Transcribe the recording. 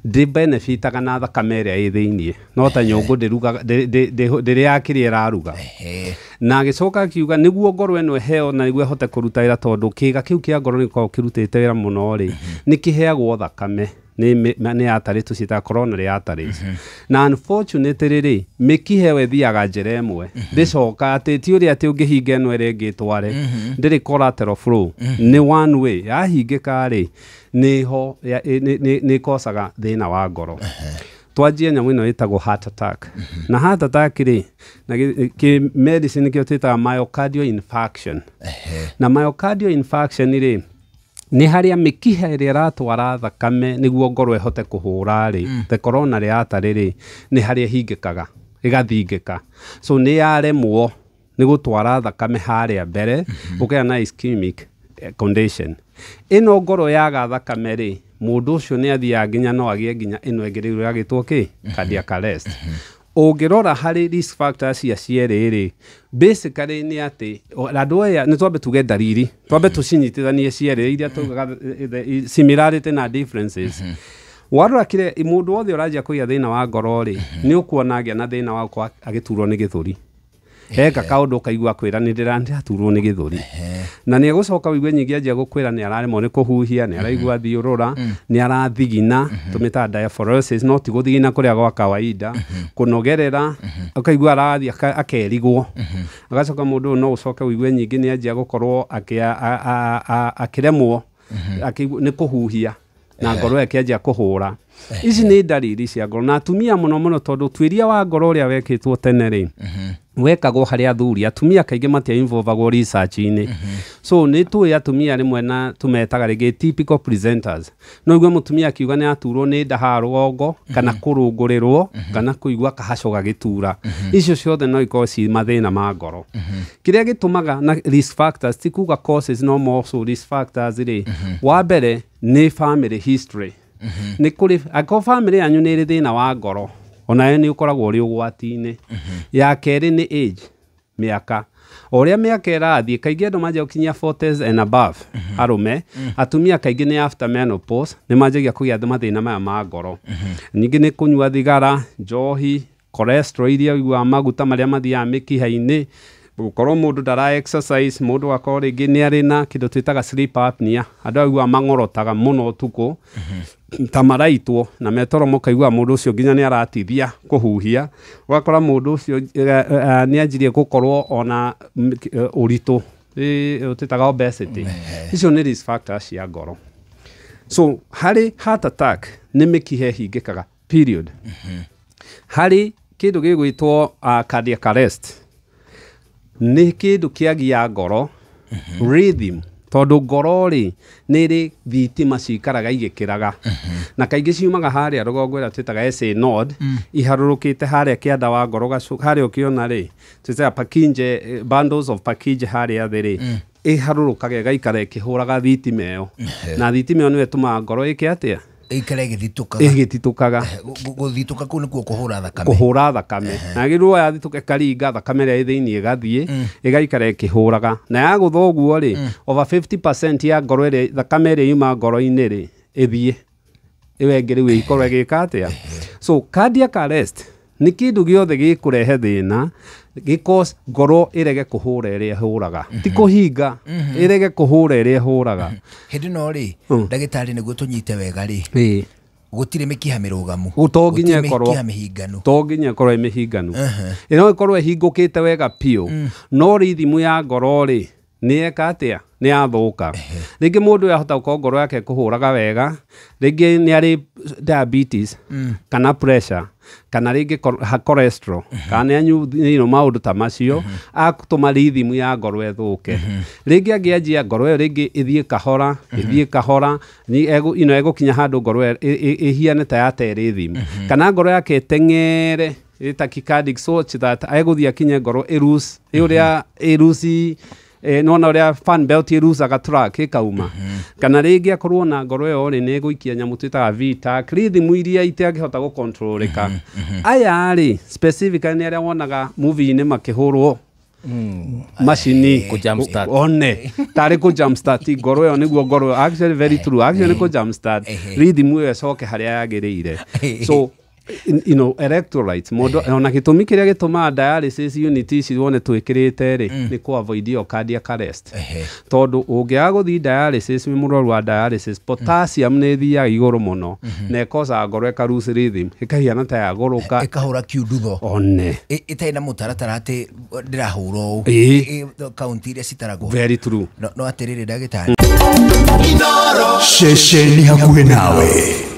Ndĩ-benefitaga na thakame ĩrĩa ĩ thĩiniĩ, no ta nyũngũ ndĩrugaga, ndĩrĩaga kĩrĩa ĩraruga. Na agĩcoka akiuga nĩguo ngoro ĩno ĩheo na nĩguo ĩhote kũruta wĩra, tondũ kĩĩga kĩu kĩa ngoro nĩ gĩkoragwo kĩrutĩte wĩra mũno rĩ, nĩ kĩheagwo thakame nĩ artery tũciĩtaga coronary arteries. Na unfortunately rĩ, mĩkiha ĩyo ĩthiaga njĩra ĩmwe, ndĩcoka atĩ ti ũrĩa atĩ ũngĩhinga ĩno ĩrĩa ĩngĩ ĩtware, ndĩrĩ collateral flow, nĩ one way. Yahingĩka rĩ, nĩho nĩ ĩkocaga thĩna wa ngoro. Twanjie nyamũ ĩno ĩtagwo heart attack. Na heart attack rĩ, na kĩ medicine nĩkĩo twĩtaga myocardial infarction. Na myocardial infarction rĩ, nĩ harĩa mĩkiha ĩrĩa ĩratwara thakame nĩguo ngoro ĩhote kũhũra rĩ, the coronary artery rĩ, nĩ harĩa ĩhingĩkaga, ĩgathingĩka. So nĩ yaremwo nĩ gũtwara thakame harĩa mbere, ũkagĩa na ischemic condition. Ĩno ngoro yaga thakame rĩ, mũndũ ũcio nĩ athiaga nginya no agĩe nginya ĩno ĩngĩ rĩu yagĩtwo kĩ cardiac arrest. Ũngĩrora harĩ risk factors cia cierĩ rĩ, basically nĩ atĩ andũ aya, nĩ twambe tuge ndariri, twambe tũcinyitithanie cierĩ iria tugaga similarity na differences. Warora kĩrĩa mũndũ wothe ũranjia kũgĩa thĩna wa ngoro rĩ, nĩ ũkuona agĩa na thĩna wa gũkorwo agĩturwo nĩ gĩthũri. Eka kaũndũ ũkaigua kwĩra nĩ ndĩraturwo nĩ gĩthũri. Na nĩ egũcoka ũigue nyingĩ anjia gũkwĩra nĩ araremwo nĩ kũhuhia, nĩ araigua thiũrũra, nĩ arathigina, tũmĩtaga diaphoresis, no ti gũthigina kũrĩa gwa kawaida, kũnogerera, ũkaigua arathiĩ akerigwo. Agacoka mũndũ ũyũ no ũcoke ũigue nyingĩ nĩ anjia gũkorwo akĩremwo nĩ kũhuhia na ngoro ĩkĩanjia kũhũra. Ici nĩ ndariri cia ngoro. Na atumia mũno mũno, tondũ ũtuĩria wa ngoro ũrĩa wekĩtwo tene rĩ, wekagwo harĩ athuri, atumia kaingĩ matia involvagwo research-inĩ. So nĩ tũĩ atumia rĩmwe na tũmetaga rĩngĩ typical presenters. No ũigue mũtumia akiuga nĩ aturwo nĩ nda haha rũgongo, kana kũrũngũrĩrwo, kana kũigua kahaco gagĩtura. Icio ciothe no ikorwo ci mathĩna ma ngoro. Kĩrĩa gĩtũmaga na risk factors, ti kuga causes no more so risk factors rĩ, wa mbere nĩ family history. Nĩ kũrĩ angĩkorwo family yanyu nĩ ĩrĩ thĩna wa ngoro, onawe nĩ ũkoragwo ũrĩ ũgwati-inĩ. Ya kerĩ nĩ age, mĩaka. O ũrĩa mĩaka ĩrathiĩ, kaingĩ andũ manjia gũkinyia 40s and above, arũme, atumia kaingĩ nĩ after menopause, nĩ manjagia kũgĩa mathĩna maya ma ngoro. Ningĩ nĩ kũnyua thigara, njohi, cholesterol iria ũiguaga, maguta marĩa mathiaga mĩkiha-inĩ, gũkorwo mũndũ ndara exercise, mũndũ akorwo rĩngĩ nĩ arĩ na kĩndũ twĩtaga sleep apnea, andũ aiguaga mang'orotaga mũno ũtukũ ta maraitwo na metoro, mũkaigua mũndũ ũcio nginya nĩ aratithia kũhuhia. Ũgakora mũndũ ũcio nĩ anjirie gũkorwo ona ũritũ twĩtaga obesity. Icio nĩ risk factors cia ngoro. So harĩ heart attack nĩ mĩkiha ĩhingĩkaga, period. Harĩ kĩndũ gĩgwĩtwo cardiac arrest, nĩ kĩndũ kĩagia ngoro rhythm, tondũ ngoro rĩ, nĩ ĩrĩ thitima cikaraga igĩkĩraga, na kaingĩ ciumaga harĩa rũgongo ĩrĩa twĩtaga SA node, iharũrũkĩte harĩa kĩanda wa ngoro harĩa ũkĩona rĩ, twĩtaga Purkinje, bundles of Purkinje harĩa thĩ rĩ, ĩharũrũkaga ĩgaikara ĩkĩhũraga thitima ĩyo, na thitima ĩyo nĩyo ĩtũmaga ngoro ĩke atĩa? Ĩikare ĩgĩthitũkaga. Ĩgĩtitũkaga. Gũthitũka kũu nĩkuo kũhũra thakame. Kũhũra thakame. Na gĩrwo yathitũka ĩkaringa thakame ĩrĩa ĩ thĩiniĩ, ĩgathiĩ ĩgaikara ĩkĩhũraga, na yagũtha ũguo rĩ, over 50% ya ngoro ĩrĩa thakame ĩrĩa yuma ngoro-inĩ rĩ, ĩthiĩ ĩyo ĩngĩ rĩu ĩkorwo ĩgĩka atĩa? So cardiac arrest nĩ kĩndũ gĩothe gĩkũrehe thĩna, gĩcause ngoro ĩrege kũhũra ĩrĩa ĩhũraga, ti kũhinga, ĩrege kũhũra ĩrĩa ĩhũraga. Hĩndĩ ĩno rĩ, ndagĩtarĩ, nĩguo tũnyite wega rĩ, gũtirĩ mĩkiha mĩrũgamu? To nginya Gũtirĩ ĩkorwo mĩkiha mĩhinganu? To nginya ĩkorwo ĩ mĩhinganu, ĩno ĩkorwo ĩhingũkĩte wega biũ, no rhythm ya ngoro rĩ, nĩ eka atĩa? Nĩ yathũka. Rĩngĩ mũndũ ũyũ ahota gũkorwo ngoro yake kũhũraga wega, rĩngĩ nĩ arĩ diabetes kana pressure kana rĩngĩ cholesterol kana nĩ anyu maũndũ ta macio akũtũma rhythm ya ngoro ĩthũke. Rĩngĩ angĩanjia ngoro ĩyo rĩngĩ ĩthiĩ kahora, ĩthiĩ kahora, ĩgũkinya handũ ngoro ĩyo ĩhiane ta yate rhythm, kana ngoro yake ĩteng'ere ĩ tachycardic such that egũthiĩ akinye ngoro ĩrus ũrĩa ĩruci, nona ũrĩa fan belt ĩrucaga track ĩkauma, kana rĩngĩ akorwo na ngoro ĩyo rĩ, nĩ ĩgũikia nyamũ twĩtaga V-tach, rhythm iria itangĩhota gũcontrolĩka. Aya rĩ, specifically nĩ arĩa wonaga movie-inĩ makĩhũrwo. Macini Kũ jump start. One tarĩ kũ jump start ngoro ĩyo, nĩguo ngoro ĩyo, actually very true, actually nĩ kũ jump start rhythm ĩyo ĩcoke harĩa yagĩrĩire. So electrolytes mũndũ ona gĩtũmi kĩrĩa gĩtũmaga dialysis unit ici wone twĩkĩrĩte rĩ, nĩ kũ avoid ĩyo cardiac arrest, tondũ ũngĩaga gũthiĩ dialysis wĩ mũrwaru wa dialysis, potassium nĩ ĩthiaga igũrũ mũno na ĩkocaga ngoro ĩka lose rhythm, ĩkahiana ta yagũrũka. Ĩkahũra kiundutho. One. Ĩtarĩ na mũtaratara atĩ ndĩrahũra ũũ. Kaunti iria citaragwo. Very true. No atĩrĩrĩ, ndagĩtarĩ, Ceceni hakuhĩ nawe.